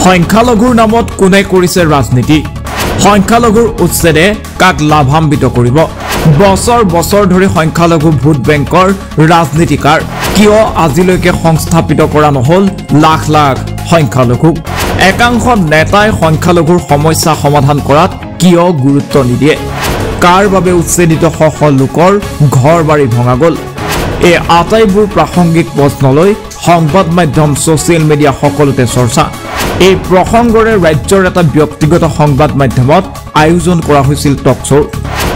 সংখ্যালঘুৰ নামত কোনে কৰিছে ৰাজনীতি? সংখ্যালঘুৰ উচ্ছেদে কাক লাভান্বিত কৰিব? বছৰ বছৰ ধৰি সংখ্যালঘু ভোট বেংকৰ ৰাজনীতিকাৰ কিয় আজিলৈকে সংস্থাপিত কৰা নহল লাখ লাখ সংখ্যালঘুক? একাংশ নেতাই সংখ্যালঘুৰ সমস্যা সমাধান কৰাত কিয় গুৰুত্ব নিদিয়ে? কাৰ বাবে উচ্ছেদিত শ শ লোকৰ ঘৰ বাৰী ভঙা গ'ল? এই আটাইবোৰ প্ৰাসংগিক প্ৰশ্নলৈ সংবাদ মাধ্যম, ছ'চিয়েল মিডিয়া সকলোতে চৰ্চা। এই প্ৰসংগৰে ৰাজ্যৰ এটা ব্যক্তিগত সংবাদ মাধ্যমত আয়োজন কৰা হৈছিল টক শ্ব'।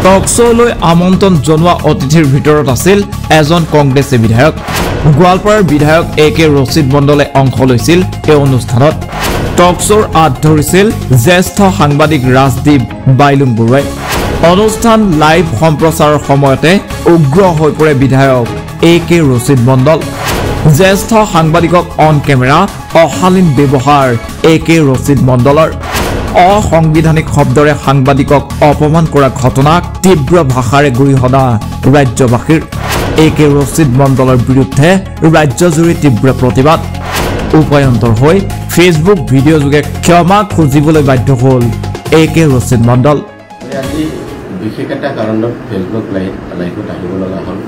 টক শ্ব'লৈ আমন্ত্ৰণ জনোৱা অতিথিৰ ভিতৰত আছিল এজন কংগ্ৰেছী বিধায়ক। গোৱালপাৰাৰ বিধায়ক এ কে ৰচিদ মণ্ডলে অংশ লৈছিল এই অনুষ্ঠানত। টক শ্ব'ৰ আঁত ধৰিছিল জ্যেষ্ঠ সাংবাদিক ৰাজদীপ বাইলুং বৰুৱাই। অনুষ্ঠান লাইভ সম্প্ৰচাৰৰ সময়তে উগ্ৰ হৈ পৰে বিধায়ক এ কে ৰচিদ মণ্ডল। জ্যেষ্ঠ সাংবাদিকক অন কেমেৰা অশালীন ব্যৱহাৰ এ কে ৰচিদ মণ্ডলৰ। অসাংবিধানিক শব্দৰে সাংবাদিকক অপমান কৰা ঘটনাক তীব্ৰ ভাষাৰে গৰিহণা ৰাজ্যবাসীৰ। এ কে ৰচিদ মণ্ডলৰ বিৰুদ্ধে ৰাজ্যজুৰি তীব্ৰ প্ৰতিবাদ। উপায়ন্তৰ হৈ ফেচবুক ভিডিঅ' যোগে ক্ষমা খুজিবলৈ বাধ্য হ'ল এ কে ৰচিদ মণ্ডল। আজি বিশেষ এটা কাৰণত ফেচবুক লাইভত আহিব লগা হ'ল।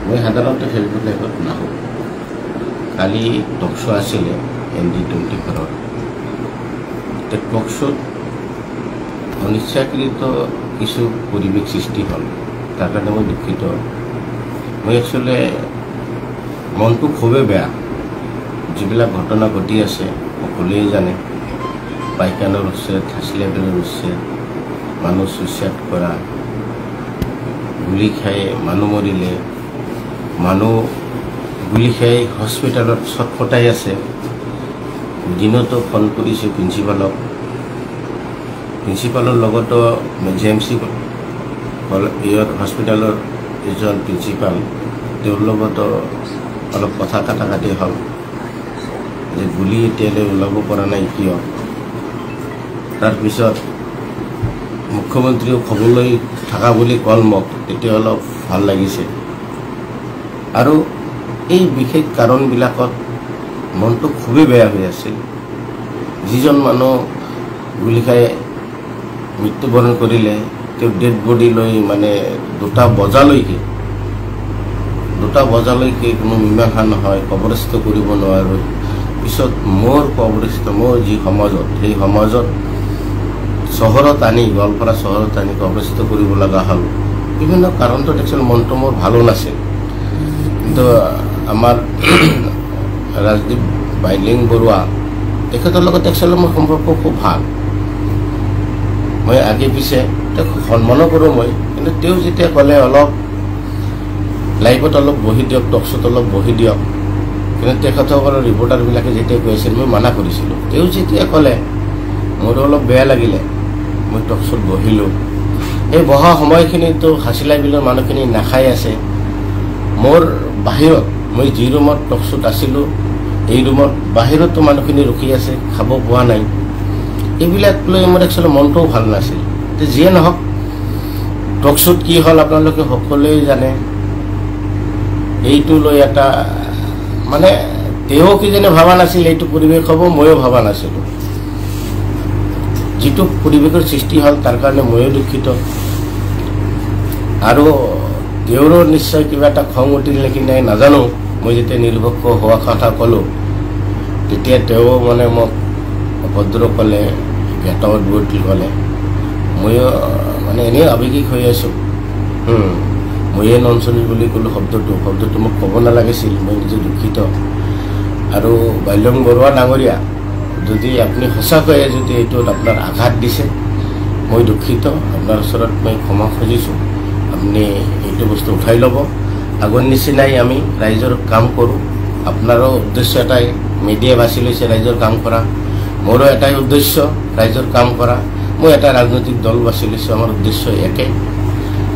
মই সাধাৰণতে ফেচবুক লাইভত নাহোঁ। কালি টক শ্ব' আছিলে ND 24ৰ। টক শ্ব'ত অনিচ্ছাকৃত কিছু পৰিৱেশ সৃষ্টি হ'ল, তাৰ কাৰণে মই দুখিত। মই একচুৱেলি মনটো খুবেই বেয়া। যিবিলাক ঘটনা ঘটি আছে সকলোৱে জানে, পাইকানৰ উচ্ছেদ, হাচিলাবিলৰ উচ্ছেদ, মানুহ ছুইচাইড কৰা, গুলি খাই মানুহ মৰিলে, মানুহ গুলি খাই হস্পিটেলত ছটফটাই আছে। দিনতো ফোন কৰিছোঁ প্ৰিন্সিপালক, প্ৰিন্সিপালৰ লগতো জিএমচি ইয়াৰ হস্পিটেলৰ এজন প্ৰিন্সিপাল, তেওঁৰ লগতো অলপ কথা কটাকটি হ'ল যে গুলি এতিয়ালৈ ওলাব পৰা নাই কিয়। তাৰপিছত মুখ্যমন্ত্ৰীও খবৰ লৈ থকা বুলি ক'ল মোক, তেতিয়া অলপ ভাল লাগিছে। আৰু এই বিশেষ কাৰণবিলাকত মনটো খুবেই বেয়া হৈ আছিল। যিজন মানুহ গুলি খাই মৃত্যুবৰণ কৰিলে, তেওঁ ডেড বডি লৈ মানে 2টা বজালৈকে কোনো মীমাংসা নহয়, কবৰস্থ কৰিব নোৱাৰোঁ। পিছত মোৰ কবৰস্থ মোৰ যি সমাজত, সেই সমাজত চহৰত আনি, গোৱালপাৰা চহৰত আনি কবৰস্থ কৰিব লগা হ'ল। বিভিন্ন কাৰণটোত একচুৱেলি মনটো মোৰ ভালো নাছিল। কিন্তু আমাৰ ৰাজদীপ বাইলিং বৰুৱা, তেখেতৰ লগত একচুৱেলি মোৰ সম্পৰ্ক খুব ভাল। মই আগে পিছে তেওঁক সন্মানো কৰোঁ মই। কিন্তু তেওঁ যেতিয়া ক'লে অলপ লাইভত অলপ বহি দিয়ক, টকশ্ব'ত অলপ বহি দিয়ক, কিন্তু তেখেতসকলৰ ৰিপৰ্টাৰবিলাকে যেতিয়া কৈ আছিল মই মানা কৰিছিলোঁ। তেওঁ যেতিয়া ক'লে মোৰো অলপ বেয়া লাগিলে, মই টকশ্ব'ত বহিলোঁ। এই বহা সময়খিনিতো হাচিলা বিলৰ মানুহখিনি নাখাই আছে। মোৰ বাহিৰত, মই যি ৰুমত টকশ্ব'ত আছিলোঁ, এই ৰুমত বাহিৰতো মানুহখিনি ৰখি আছে, খাব পোৱা নাই। এইবিলাক লৈ মোৰ একচুৱেলি মনটোও ভাল নাছিল। যিয়ে নহওক, টকশ্ব'ত কি হ'ল আপোনালোকে সকলোৱে জানে। এইটো লৈ এটা মানে তেওঁ কিজানি ভবা নাছিল এইটো পৰিৱেশ হ'ব, ময়ো ভবা নাছিলোঁ। যিটো পৰিৱেশৰ সৃষ্টি হ'ল তাৰ কাৰণে ময়ো দুখিত। আৰু তেওঁৰো নিশ্চয় কিবা এটা খং উঠিল নেকি নাই নাজানো। মই যেতিয়া নিৰপেক্ষ হোৱা কথা ক'লোঁ, তেতিয়া তেওঁ মানে মোক অভদ্ৰ ক'লে, গেট আউট বুলি ক'লে। ময়ো মানে এনেই আৱেগিক হৈ আছোঁ। ময়ে ননচেন্স বুলি ক'লোঁ শব্দটো মোক ক'ব নালাগিছিল, মই নিজে দুখিত। আৰু বাইলং বৰুৱা ডাঙৰীয়া, যদি আপুনি সঁচাকৈয়ে যদি এইটোত আপোনাৰ আঘাত দিছে, মই দুখিত। আপোনাৰ ওচৰত মই ক্ষমা খুজিছোঁ। আপুনি এইটো বস্তু উঠাই ল'ব। আগৰ নিচিনাই আমি ৰাইজৰ কাম কৰোঁ। আপোনাৰো উদ্দেশ্য এটাই, মিডিয়া বাছি লৈছে ৰাইজৰ কাম কৰা। মোৰো এটাই উদ্দেশ্য, ৰাইজৰ কাম কৰা। মই এটা ৰাজনৈতিক দল বাছি লৈছোঁ, আমাৰ উদ্দেশ্য একে।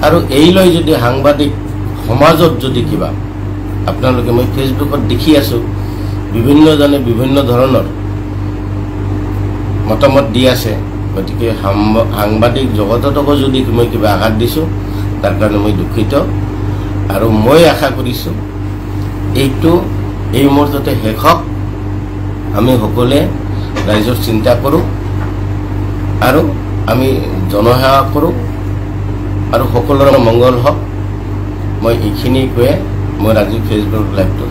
আৰু এই লৈ যদি সাংবাদিক সমাজত যদি কিবা আপোনালোকে, মই ফেচবুকত দেখি আছোঁ, বিভিন্নজনে বিভিন্ন ধৰণৰ মতামত দি আছে, গতিকে সাংবাদিক জগতকো যদি মই কিবা আঘাত দিছোঁ, তাৰ কাৰণে মই দুখিত। আৰু মই আশা কৰিছোঁ এইটো এই মুহূৰ্ততে শেষ হওক। আমি সকলোৱে ৰাইজৰ চিন্তা কৰোঁ আৰু আমি জনসেৱা কৰোঁ আৰু সকলোৰে মংগল হওক। মই এইখিনি কৈয়ে মই আজি ফেচবুক লাইভটো